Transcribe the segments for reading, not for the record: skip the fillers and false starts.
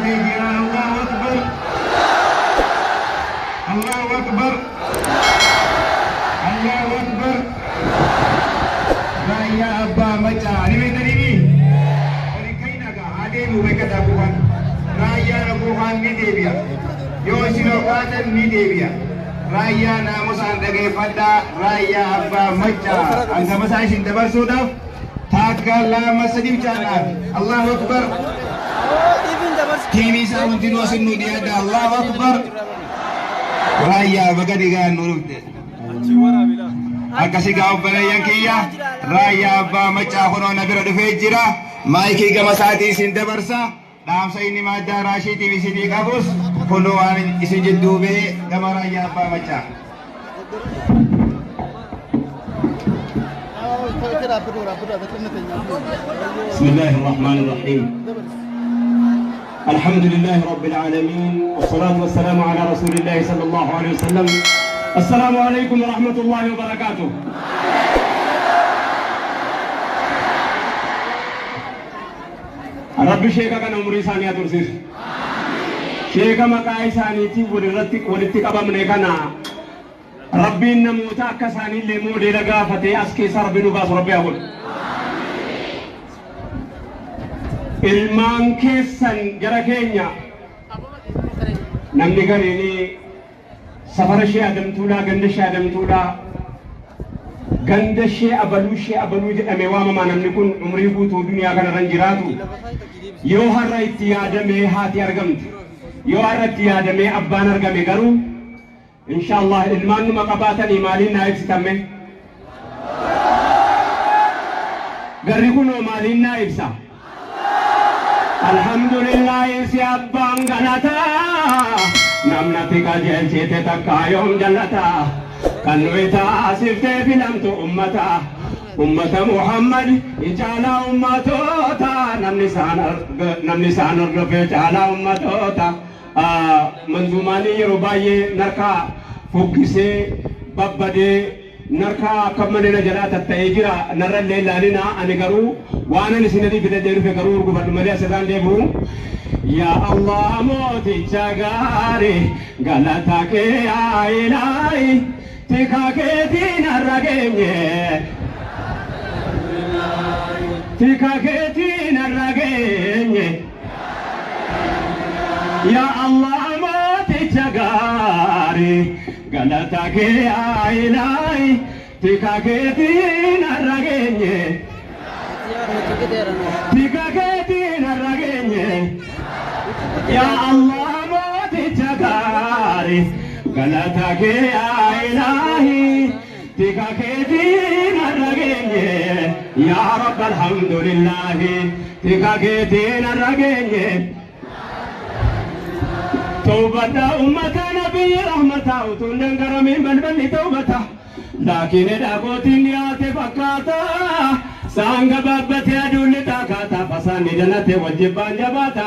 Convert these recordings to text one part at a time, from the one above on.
gammadee jira. Allahu Akbar. Allahu Akbar. Allahu Akbar. Raayyaa Abbaa Maccaa ni beektaniimi? Waliin ka'inaa haa deebi'u beekataa buufan. Raayyaan buufaan ni deebi'a. Yoo isin ol kaatan ni deebi'a. Raayyaa naamusaan dhageeffadhaa. Raayyaa Abbaa Maccaa hangama isaa isin dabarsuudhaaf takka, lama, sadi bichaadhaaf. Allahu Akbar. Tiimii isaa hundinuu asin nu dhiyaadha. Allahu Akbar. Raayyaa, baga dhigaan nu dhufte. Akkasii gaa obboleeyyan kiyya, Raayyaa Abbaa Maccaa kunoo na bira dhufee jira. Maayikii gama isaatii isin dabarsa. Dhaamsa inni maaddaa raashiitiif isinii qabus kunoo waan isin jidduu ba'ee gama Raayyaa Abbaa Maccaa. بسم الله الرحمن الرحيم، الحمد لله رب العالمين، والصلاة والسلام على رسول الله صلى الله عليه وسلم. السلام عليكم ورحمة الله وبركاته. Rabbi sheeka kana umurii isaanii haa tursiisu. Sheeka maqaa isaaniitiin walirratti walitti qabamne kana Rabbiin namoota akka isaaniillee moodeela gaafatee as keessa Rabbi nu baasu Rabbi haa godhu. Ilmaan keessan gara keenya namni gariin safara ishee adamtuudhaa, ganda ishee adamtuudhaa, ganda ishee abaluu, ishee abaluu jedhamee waamamaa. Namni kun umrii guutuu duniyaa kanarra hin jiraatu. Yoo har'a itti yaadamee haati argamte, yoo har'a itti yaadamee abbaan argame, garuu inshallah ilmaan numa qabaatanii maaliin naa ibsitamme? Garri kunoo maaliin naa ibsa? Alhamdulillahi, si abbaan galataa, namnatti qajeelchite takkaa yoom jallataa, kan nuyi taasiftee filamtu ummata, ummata Muhammad in caalaa ummatoota, namni isaan hordofee caalaa ummatoota. Manzuumaanii yeroo baay'ee narkaa fuggisee babbadee narkaa akka malee na jalaa tatta'ee jira. Narra illee ilaalina. Ani garuu waan ani isinii fidadhee dhufe garuu urgufadhu malee asirraan deebi'u. Yaa Allah, mooticha gaarii, galata kee yaa ilaahi, tika keetiin har'a geenye. Tika keetiin har'a geenye. Yaa Allah, mooticha gaarii, galata kee yaa ilaahi, tika keetiin har'a geenye. Tika keetiin har'a geenye. Yaa Allah, mooticha gaarii, galata kee yaa ilaahi, tika keetiin har'a geenye. Yaa Rabbi, alhamdulillahi, tika keetiin har'a geenye. Tawbadha ummata nabii rahmata, utuun dangaramiin balballi tawbata. Laakiin dhagootiin dhiyaate fakkaata. Saan gabaabbatee aduun lixaa kaata. Fasaanni danate wajjibbaan jabaata.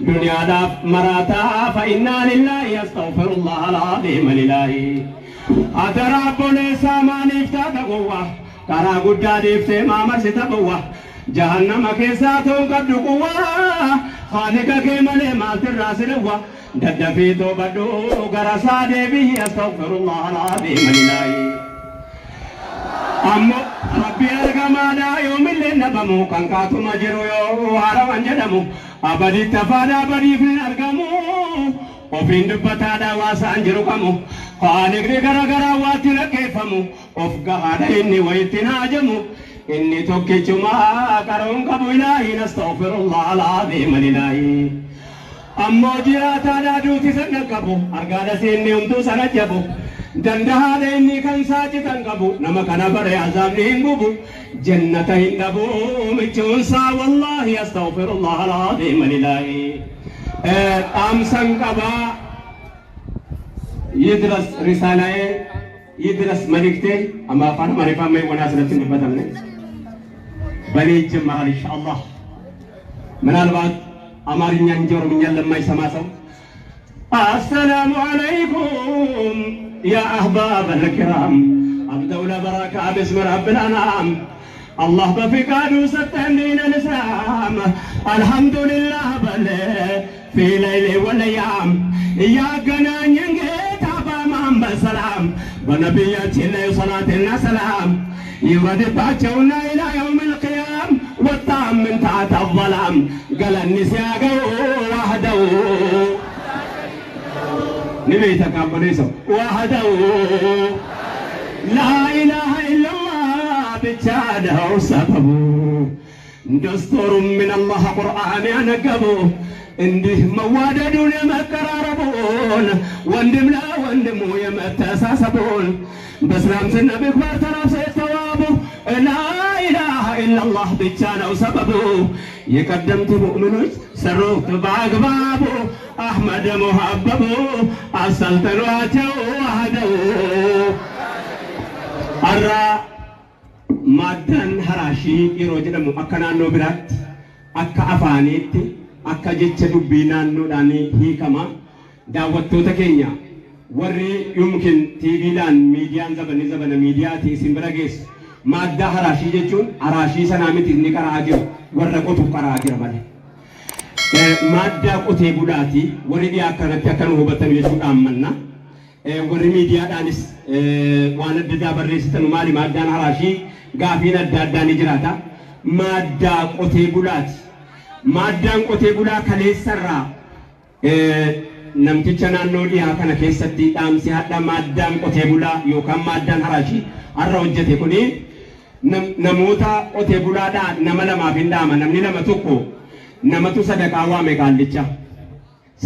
Duniyaadhaaf maraata. فإنا لله، أستغفر الله العظيم لله. Atara obboleessaa, maaliif taata gowwaa? Karaa guddaa dhiiftee maa marsita bowwa? Jahannama keessaa ta'uun qabdu quwwaa. Haaliqa kee malee maaltirraa si dhowwa? Daddafii toobadhu, gara isaa deebi'i. أستغفر الله العظيم لله. Ammoo Rabbi argamaadha, yoomillee dhabamu, kan kaatuma jiru yoo haarawan jedhamu, abaditti afaadha, abadiif hin argamu, ofiin dubbataadha, waasaan jiru qamu, haaliqni gara garaa waatti rakkeeffamu, of gahaadha inni, wayitti haajamu, inni tokkichuma qaroon qabu ilaahiin. أستغفر الله العظيم لله. Ammoo jiraataadha, duuti san qabu, argaadha siinni humtuu sana jabu, dandahaadha inni, kan saacitan qabu, nama kana bare azaabni hin gubu, jannata hin dhabu michuunsaa wallaahi. أستغفر الله العظيم لله. Dhaamsan qabaa. ይድረስ ሪሳላዬ፣ ይድረስ መልእክቴ። Amma afaan Amaariffaa wanaa asirratti hin dubbatamne በእኔ ይጀመራል ኢንሻአላህ። ምናልባት አማርኛ እንጂ ኦሮምኛን ለማይሰማ ሰው፣ السلام عليكم يا أحباب الكرام، أبدأ لبركة باسم رب الأنعام. አላህ በፍቃዱ ሰጠን ዲን الإسلام፣ الحمد لله በል። في ليل والأيام ያገናኘን ጌታ በማን በሰላም በነቢያችን ላይ ሰላትና ሰላም ይውረድባቸውና ኢላ የውም ልቅያም ወጣም ምን ታሕተ ظላም ገለኒ ሲያገው ዋህደው ንቤተ ካበሌሰው ዋህደው ላኢላሃ ኢለላህ ብቻ ነው ሰበቡ ደስቱሩ ምን አላህ ቁርአን ያነገቡ እንዲህ መዋደዱን የመቀራረቡን ወንድም ለወንድሙ የመተሳሰቡን በእስላም ስነ ምግባር ተላብሰው የተዋቡ ላኢላሃ ኢለላህ ብቻ ነው ሰበቡ። የቀደምት ሙእሚኖች ሰሩት በአግባቡ አሕመድ ሙሀበቡ አሰልጥኗቸው ዋህደው አራ maaddaan haraashii yeroo jedhamu akka naannoo biraatti akka afaaniitti akka jecha dubbii naannoodhaan hiikama. Daawwattoota keenya warri yumkin tiiviidhaan miidiyaan zabanni zabana miidiyaati isin bira geessu maaddaa haraashii jechuun haraashii sanaa miti inni qara'aa jiru warra qotuuf qara'aa jira malee. Maaddaa qotee bulaati warri dhiyaa akkanatti akka nu hubatan jechuudhaan manna. Warri miidiyaadhaanis waan adda addaa barreessitan maali maaddaan haraashii gaafiin adda addaa ni jiraata. Maaddaa qotee bulaati. Maaddaan qotee bulaa kaleessarraa namticha naannoo dhiyaa kana keessatti dhaamsi hadha maaddaan qotee bulaa yookaan maaddaan haraashii har'a hojjete kuni namoota qotee bulaadhaa nama lamaaf hin dhaama. Namni lama tokko namatu sadaqaa waame qaallicha.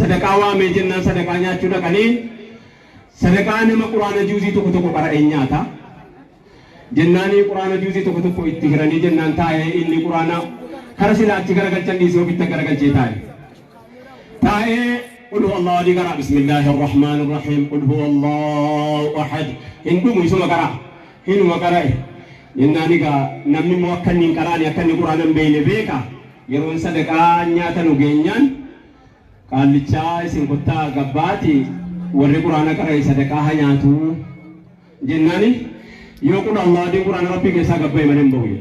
Sadaqaa waame jennaan sadaqaa nyaachuu dhaqanii sadaqaa nama quraana juuzii tokko tokko qara'ee nyaata. Jennaanii quraana juuzii tokko tokko itti hiranii jennaan taa'ee inni quraana kara silaa achi garagalchan dhiisee ofitti garagalchee taa'e. Taa'ee قل هو الله أحد قرأ بسم الله الرحمن الرحيم قل هو الله أحد إن دوم يسمى قرأ إن ما قرأ إنني قا نمني موكلني قراني أكني قرآن بين بيكا يرون صدقة نياتا نجينيان قال لي إسم كتا قباتي وري قرآن قرأ صدقة هنياتو جناني يقول الله دي قرآن ربي كيسا قبي من بوي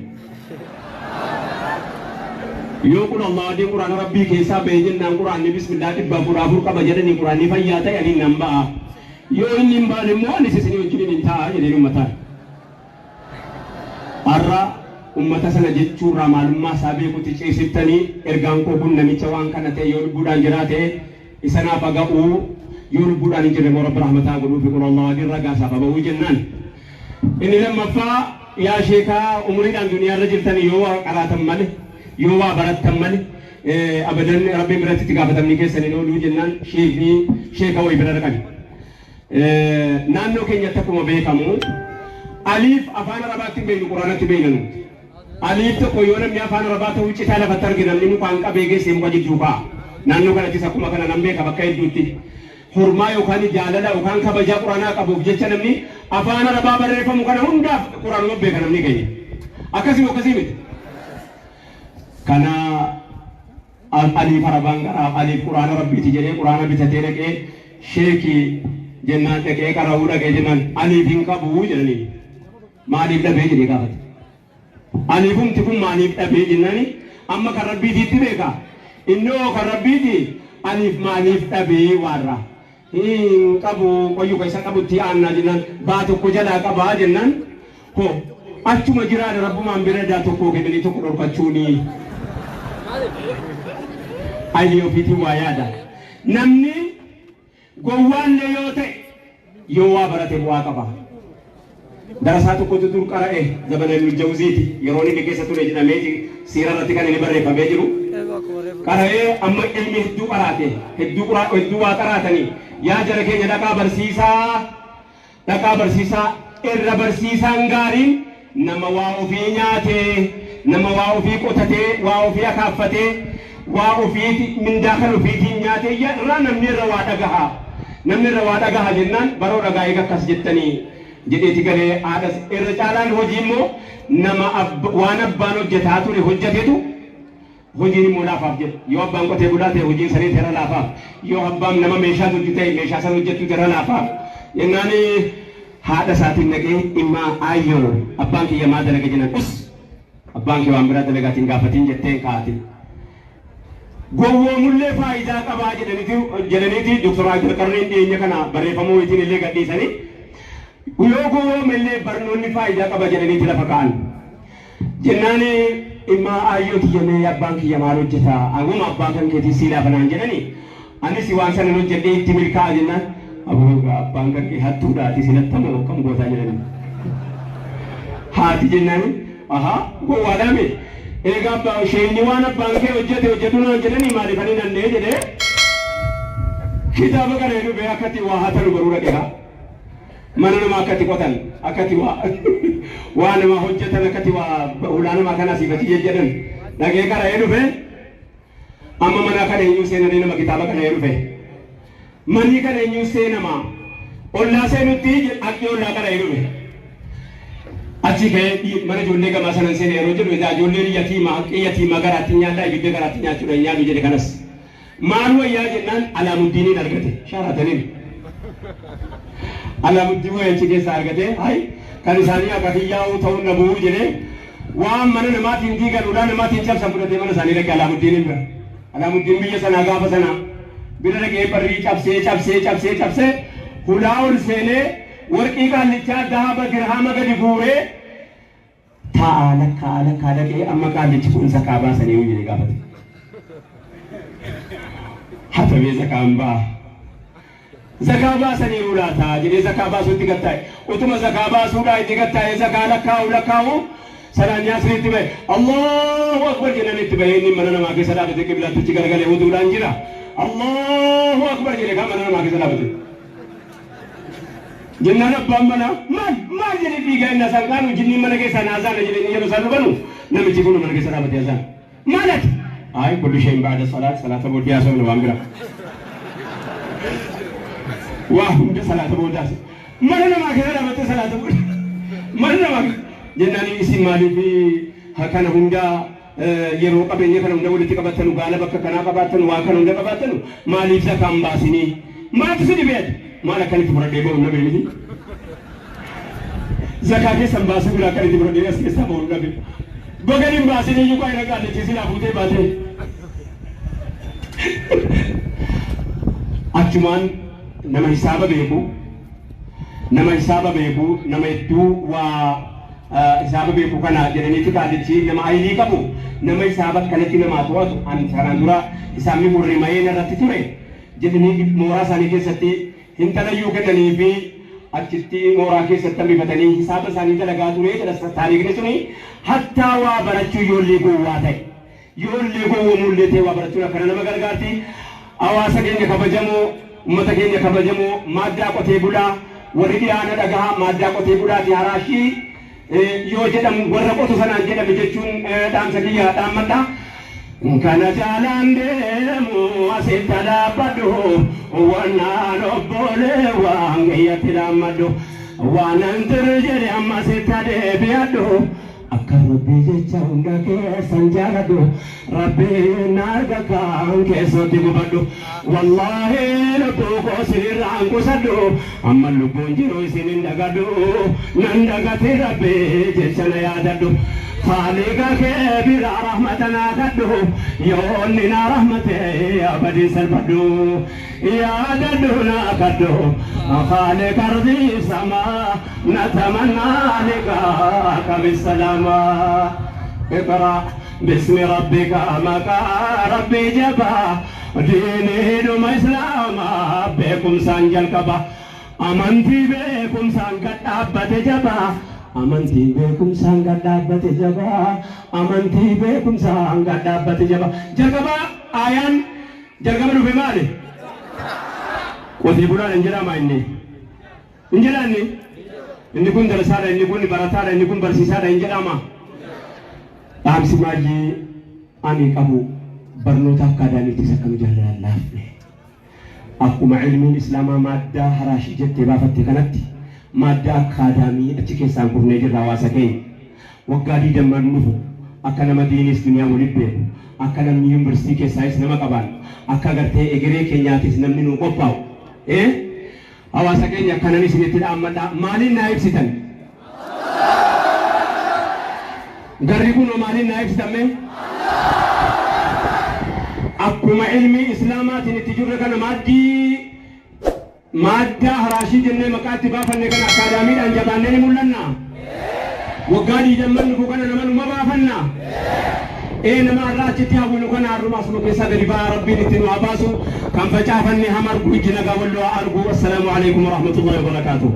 يقول الله دي قرآن ربي كيسا بيجن نام قرآن بسم الله تبا فرافور قبا جدني قرآن فياتا يعني نمبا يو إن نمبا نمو نسيسني وجني من تا جدني أمتا أرى أمتا سنة جتشو رمال ما سابي كنت شيء إرجان كو كن نمشي وان كانت يور بودان جراته إسنا بقى يور بودان جرى مرب رحمة الله في قرآن الله دي رجع سبب وجنان إن لما فا يا شيخا عمري عن دنيا رجل تاني يوا قراتم ماله يوا براتم ماله أبداً ربي مرتي تقابل مني كيسني نقول جنان شيخني شيخا ويبرر كذي نانو كين يتكلم بيكامو أليف أفان رباط بين القرآن تبينه أليف تقويون من أفان رباط وجه تعالى فتر كنا نمو بانك أبيجي سيم قدي جوكا نانو كنا تيسا كم كنا نمبي كبكاي دوتي حرمة يوكاني جاللا وكان كبجا قرآن كبوك جت نمني أفان ربا بريفة مكان هندا قرآن مبي كنا نمني كي أكاسي وكاسي مت كنا أليف ربان أليف قرآن ربي تجري قرآن بتتيرك إيه شيخي جنان تكيه كراولا كجنان أليفين كبوج جناني ما أليف لا بيجي كافت أليفهم تكون ما أليف لا بيجي جناني أما كربي دي تبيكا إنه كربي دي أليف ما أليف لا بيجي وارا إن كبو كيو كيسا كبو تيانا جنان باتو كجلا كبا جنان هو أشتو مجرى رب ما أمبرة داتو كوكي بني تو كلور كچوني أيو فيتي وايادا نمني gowwaan yoo ta'e yoo waa barate bu'aa qaba. Darasaa tokkotu dur qara'e zabana Ibnu Jawziiti yeroo inni keessa ture jedhameeti siira irratti kan inni barreeffamee jiru. Qara'ee amma ilmi hedduu qaraate hedduu waa qaraatanii yaa jara keenya dhaqaa barsiisaa irra barsiisaan gaariin nama waa ofii nyaatee nama waa ofii qotatee waa ofii akaaffatee waa ofiiti mindaa kan ofiitiin nyaatee irraa namni irra waa dhagaha. Namni irra waa dhagaha jennaan baroo dhagaa eega akkas jettanii jedheeti galee haadhas irra caalaan hojii immoo nama waan abbaan hojjetaa ture hojjetetu hojiin immoo laafaaf jedha. Yoo abbaan qotee bulaa ta'e hojiin sanii irra laafaaf. Yoo abbaan nama meeshaa hojjetu ta'e meeshaa sana hojjetu irra laafaaf. Jennaan haadha isaatiin dhaqee dhimma aayyoo abbaan kiyya maa dalaga jennaan us abbaan kee waan biraa dalagaatiin gaafatiin jetteen kaa'ate. Gowwoomullee faayidaa qabaa jedhaniiti Dr. Abdulqarneen dhiyeenya kana barreeffamuu ittiin illee gadhiisanii yoo gowwoomillee barnoonni faayidaa qaba jedhaniiti lafa ka'an. Jennaan imma aayyoo tiyyamee abbaan kiyya maal hojjeta anguma abbaa kan keetii sii laafa naan jedhani anis waan sana hojjedhee itti milkaa'a jennaan aboo abbaan kan kee hattuudhaati sinattamoo akkam gootaa jedhani. Haati jennaan ahaa gowwaadhaa mee egaa abbaa isheenyi waan abbaan kee hojjete hojjedhu naan jedhanii maaliif ani nannee jedhee kitaaba kana jedhu bee akkatti waa hatanu baruu dhaqeera. Mana namaa akkatti qotan akkatti waa namaa hojjetan akkatti waa hulaa namaa kana asii fachi jejjedhan dhaqee qara'ee dhufe amma mana kana eenyuu seenanii nama kitaaba kana dhufe manni kana eenyuu seenama ollaa seenutti akki ollaa qara'ee dhufe. Achi ka'ee mana ijoollee gamaa sanan seene yeroo jedhu egaa ijoolleen yatiima haqqii yatiima garaatti nyaadhaa ibidda garaatti nyaachuudha hin nyaadu jedhe kanas. Maal wayyaa jennaan Alaamuddiiniin argate shaarataniin. Alaamuddiin wayyaa achi keessaa argate hay kan isaanii akka kiyyaa'uu ta'uu na bu'uu jedhee waan mana namaatiin diigan ulaa namaatiin cabsan fudhatee mana isaanii dhaqe Alaamuddiiniin bira. Alaamuddiin biyya sanaa gaafa sanaa bira dhaqee barrii cabsee cabsee cabsee cabsee hulaa ol seenee warqii qaallichaa dahaba dirhama gadi guuree taa'a lakkaa lakkaa dhaqee amma qaallichi kun zakaa baasanii yoo jedhee gaafate. Hatamee zakaan ba'a. Zakaa baasanii laataa jedhee zakaa baasuutti gattaa'e. Utuma zakaa baasuudhaa itti gattaa'e zakaa lakkaa'u lakkaa'u sanaan nyaasni bahe. Allahu akbar jedhan itti bahee inni mana namaa keessa dhaabate qiblaattichi garagalee wuduudhaan jira. Allahu akbar jedhe kan mana namaa keessa dhaabate. Jennaan abbaan manaa maal maal jedhee fiigaa inni asaan qaanu jinniin mana keessaa naazaana jedhee yeroo isaan dhufanu namichi kun mana keessa dhaabatee azaan. Maal ati? Ay kullu shay'in ba'da salaat salaata booddee haasofna waan bira. Waa hunda salaata booddaas. Mana namaa keessa dhaabattee salaata booda. Mana namaa jennaan isin maaliif kana hunda yeroo qabeenya kana hunda walitti qabattanu gaala bakka kanaa qabaattanu waa kana hunda qabaattanu maaliif zakaan baasinii? Maaltu si dhibee ati? Maal akkanitti fudhadhee bahu nabe miti? Zakaa keessan baasuu bira akkanitti fudhadhee as keessaa bahu nabe. Bagan hin baasinii iyyuu qaayira qaallichi silaa fuutee baatee. Achumaan nama hisaaba beeku nama hisaaba beeku nama hedduu waa hisaaba beeku kana jedhaniiti qaallichi nama ayilii qabu nama hisaaba akkanatti namaa to'atu an kanaan dura hisaabni kun rimayee narratti ture jedhanii mooraa isaanii keessatti hintalayyuu kennanii fi achitti mooraa keessatti hambifatanii hisaaba isaanii dalagaa ture jedha taariikni suni hattaa waa barachuu ijoollee gowwaa ta'e ijoollee gowwoomullee ta'e waa barachuun akkana nama gargaarti. Hawaasa keenya kabajamoo uummata keenya kabajamoo maaddaa qotee bulaa warri dhiyaana dhagahaa maaddaa qotee bulaati haraashii yoo jedhamu warra qotu sanaan jedhame jechuun dhaamsa kiyya dhaammadha. Kana jaalaan deemu asitti dhaabbadhu wannaan obbolee waan kiyyatti dhaammadhu waanan turu jedhe amma asitti deebi'adhu. Akka rabbii jecha hunda keessan jaaladhu rabbiin arga kan keessatti gubadhu wallaahi lubbuu koo isinirraan qusadhu amma lubbuun jiru isin hin dagadhu nan dagati rabbii jecha na yaadadhu. Khaliqa kee bira rahmata naa kadhu yoonni na rahmate abadii salphadhu yaadadhu naa kadhu خالق أرضي سما نتمنى لقاك بالسلامة. اقرأ باسم ربك مكا ربي جبا ديني دم إسلاما بكم سانجل كبا أمنتي بكم سانجل أبت جبا أمنتي بكم سانجل أبت جبا أمنتي بكم سانجل أبت جبا جرقبا آيان جرقبا نوفي مالي qotee bulaan hin jedhama inni hin jedhaanni inni kun darasaadha inni kun barataadha inni kun barsiisaadha hin jedhama. Dhaamsi baay'ee ani qabu barnoota akkaadaamiitis akkam jaalalaan laafne akkuma ilmiin islaamaa maaddaa haraashii jettee baafatte kanatti maaddaa akkaadaamii achi keessaan kufnee jirra hawaasa keenya waggaa 20 dhufu akka nama diinis duniyaa waliin beeku akka namni yuunivarsiitii keessaayis nama qabaan akka gartee egeree keenyaatis namni nuu qophaa'u. Hawaasa keenya akkanan isinitti dhaammadha. Maaliin naa ibsitan? Garri kun maaliin naa ibsitan mee? Akkuma Akkuma ilmi Islaamaatiin itti jirre kana, maaddii maaddaa haraashii jennee maqaa itti baafanne kana, akkaadaamiidhaan jabaannee ni mul'anna. Waggaa 20n dhufu kana nama numa baafanna. Ee, nama har'aa achitti hawwinu kana har'uma asuma keessaa gadi ba'aa. Rabbiin itti nu haa baasu. Kan facaafanne hama argu, ijji nagaa walloo haa argu. Assalaamu alaikum warahmatullahi wabarakaatuh.